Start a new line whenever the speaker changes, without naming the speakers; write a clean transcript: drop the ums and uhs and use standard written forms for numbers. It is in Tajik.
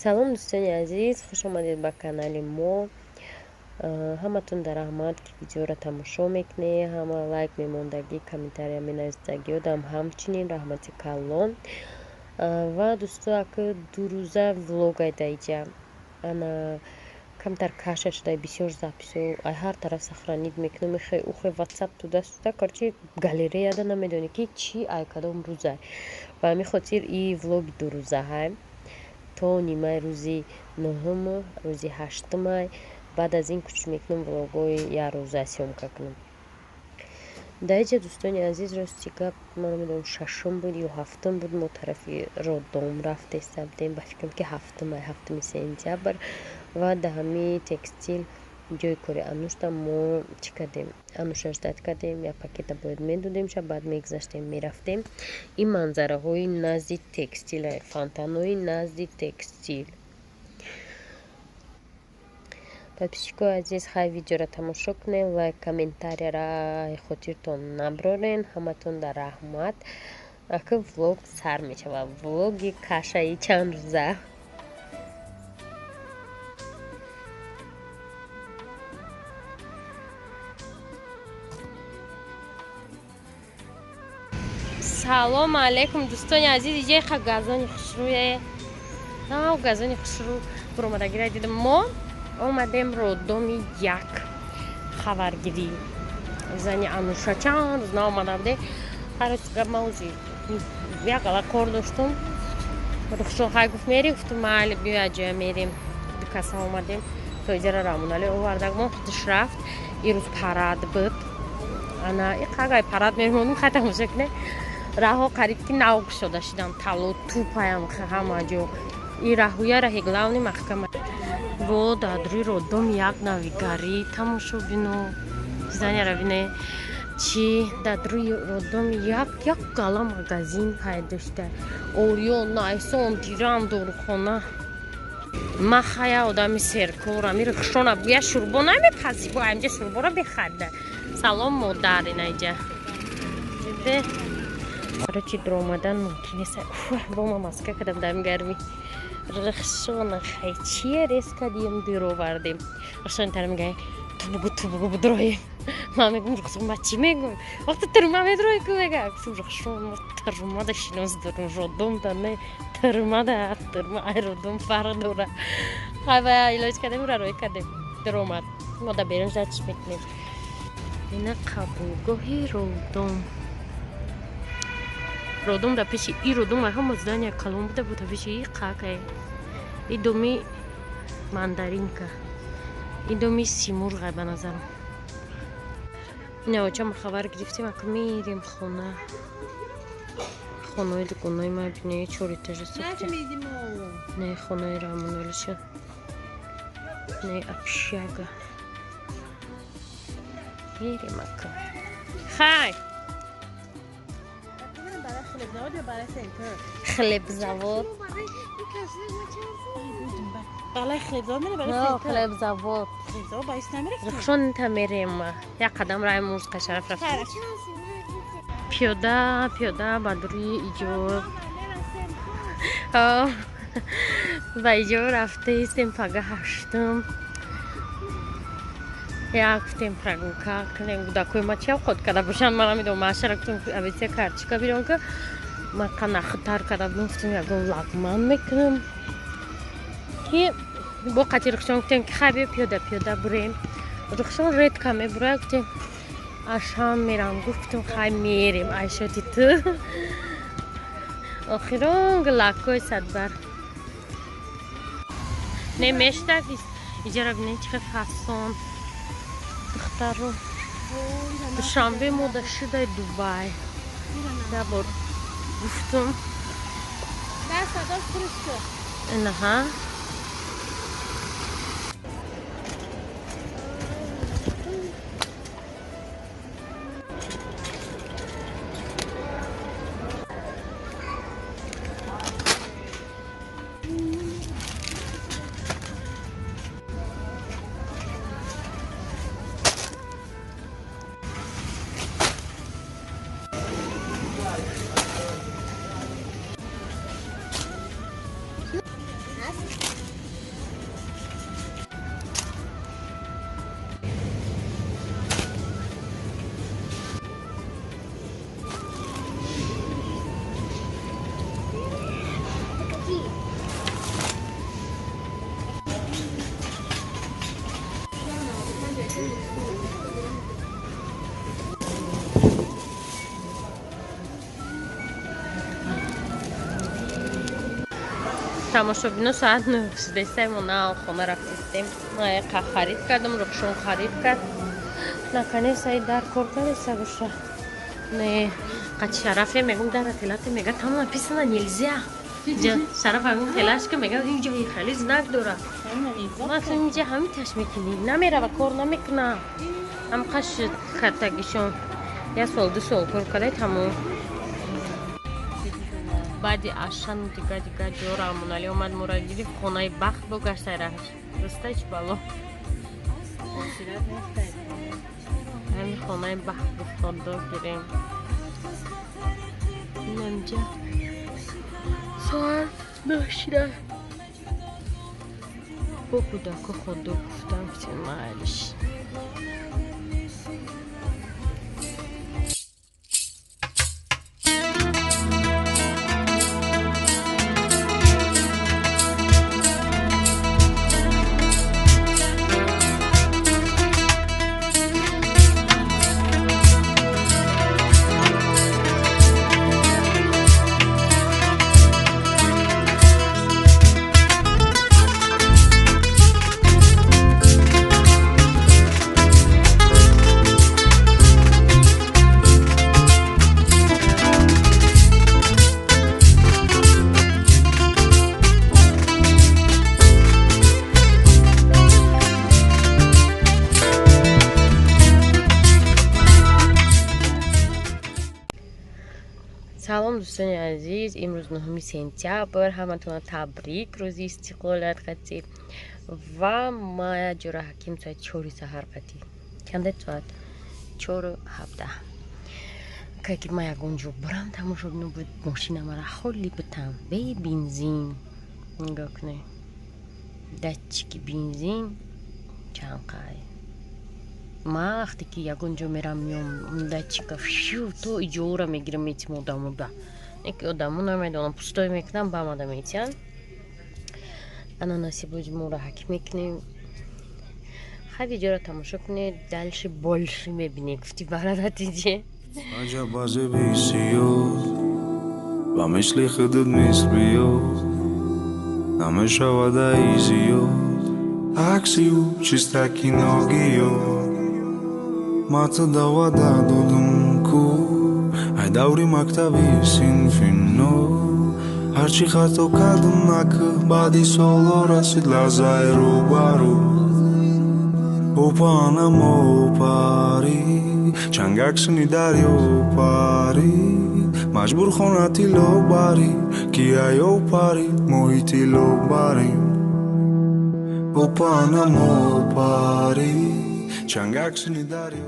Салом, дӯстони азиз, хуш омадед ба канали мо. Ҳаматон дар раҳмат, ки видеоро тамошо мекунед, ҳама лайк мемондагӣ, комментария менависдагиёдам ҳамчунин раҳмати калон. Ва дӯсто, ака дурӯза влогай даиҷа. Ана камтар каша шуда, бисёр записо ай ҳар тараф сохранить мекунам, ихе ухе WhatsApp туда сюда, короче, галереяда намедонӣ ки чӣ ай кадом рӯза. Ба ҳамин хотир и влоги дурӯзаҳай то нимаи рӯзи нӯҳуму рӯзи ҳаштумай. Баъд аз ин кӯчиш мекунам влогҳои якрӯза съёмка кунам. Дар инҷа, дӯстони азиз, рости гап ман намедонам, шашум буд ё ҳафтум буд, мо тарафи Роддом рафтеста будем, ба фикрам ки ҳафтумай, 7 сентябр. Ва дар ҳамин текстил ҷои кори Анушта мо чӣ кардем? Ануша ждать кардем, як пакета бояд медодемша, баъд мегузаштем, мерафтем. Ин манзараҳои назди текстила, фонтанҳои назди текстил. Подписчикои азиз, хай видеоро тамошо кунед, лайк, комментарияра хотиртон наброрен. Ҳаматон дар раҳмат. Ака влог сар мешавад, влоги кашаи чанд рӯза. Салому алейкум, дӯстони азиз. Иҷа газони хушрӯе, нав газони хушрӯ буромадагира дидам. Мо омадем Роддоми як хабаргирӣ. Зани Ануша чанд рӯз наомада буде. Ҳарос гап, ма ози як ала кор доштум. Рухшон хай гуфт, мери, гуфтум, майли, биё, ҷоя мерем. Ду каса омадем. То иҷара Рамоналӣ овардаг, мо худаш рафт. Ирӯз парад буд. Ана иқагай парад мемонум, хай тамошо кунед. Раҳо қариб ки нав кушода шидан, тало тупаям ҳама ҷо. И раҳуя раҳи главный маҳкама. Бо дар Роддом як навигарӣ тамошо бино. Зданиеро бине, чӣ дар рӯи Роддом як як гала магазин пайдо шуда. Ориён, Найсон, Диран, дорухона. Ма хая одами серкорам. Ири хушона буя шурбо намепазӣ, бо амҷа шурборо бихарда. Салом, модар, инаиҷа. Диде? Короче, дуромадан мумкин нест. Бо ма маска кардам дар гармӣ. Рахшона хай чия рез кардем, дуровардем. Рахшон тар мегӯяд, ту бугу, ту бугу, будроем. Ман мегӯм, Рухшон, ма чӣ мегӯм? Вақте турма медрои ку мега. Гуфтам, Рухшон, мо турмада шинос дорем, Роддомда не, турмада, турма ай Роддом фарқ дора. Хай ва илоҷ кардем, ура рӯй кардем. Дуромад. Мо дар берун ждать мекунем. Ина қабулгоҳи Роддом. Роддом дар пеши и Роддом ҳама здания калон буда буд, пеши и қакай. И доми Мандаринка. И доми Симурғай ба назарам. Ина очама хабар гирифтем, ака мерем хона. Хонаи дугонаи ма бинед, чор этажа сохта. Не, хонаи Рамоналиша. Не, общага. Мерем ака. Хай! Хлебзавод.
Балай хлебзавод мере, балай центр.
Хлебзавод.
Хлебзавод байс намерефтем.
Рухшон та мерем. Як қадам рай мурз қашараф рафтем. Пиёда, пиёда ба дури иҷо. Ба иҷо рафтаистем пага ҳаштум. Як гуфтем прогулка кунем. Кӯдакои ма чи авқот карда бошанд, ман намедонам. Маашара гуфтем, авеция карточка бирон ка. Ман қанахтар карда будам, гуфтем ягон лагман мекунам. Ки бо қати Рухшон гуфтем ки хай биё пиёда пиёда бурем. Рухшон редко мебурад, гуфтем ашам мерам, гуфтем хай мерем, айшоти ту. Охирон лаккои садбар. Не мештак, иҷара бинед чӣ хел фасон. Духтаро. Душанбе мода шудай Дубай. Як бор гуфтум. Инаҳа. Тамошобино, соат 9 мо нав хона рафтистем. Ма яқа харид кардам, Рухшон харид кард. Наконец ай дар кор кареса боша. Не, қати Шарафе мегум, дара телате мега, там написано нельзя. Шараф ҳамин телашка мега, инҷо хеле знак дора. Ма инҷа ҳамин таш мекунӣ. Намерава, кор намекуна. Ҳам қаш картагишон. Як сол, 2 сол кор кардай, тамом. Баъди ашану дига дига ҷора Амонали омад, мора гирифт, хонаи бахт бо гаштай раҳш. Ростай чӣ бало? Ҳамин хонаи бахт бо ходо гирем. Инамҷа соат 9 бо кӯдако ходо гуфтам, майлиш. Салом, дӯстони азиз, имрӯз 9 сентябр, ҳаматона табрик, рӯзи истиқлолият қатӣ. Ва ма ҷура ҳаким соат 4 саҳар қатӣ. Чанда соат? 4:17. Ки ма ягон ҷо бурам, тамошобино, буд мошина мара холӣ бутам, бе бензин. Нигоҳ кунед. Датчики бензин чанд қай. Ма вақте ки ягон ҷо мерам, меом, датчика фшу то иҷора мегирам, метим одамода. Не ки одамо намедонам, пустой мекунам, ба мада метиҳанд. Ана насибоҷ моро ҳаким мекунем. Хай, видеоро тамошо кунед, дальше больше мебинед. Гуфти бара натиҷе.
Аҷаб аз бисёр ба мисли худат мисл биёр, намешавад ай зиёд акси ӯ чистаки ногиёр. Ма ту давада додум ку ай даври мактаби синфи но, ҳарчи хато кардум накӯ, баъди солҳо расид лаҳзаи рӯбарӯ. Опа опари чангак сини дарё парид, маҷбур хона тилло барид, ки аё парид моҳи тилло барем. Опа опари чангак сини дарё.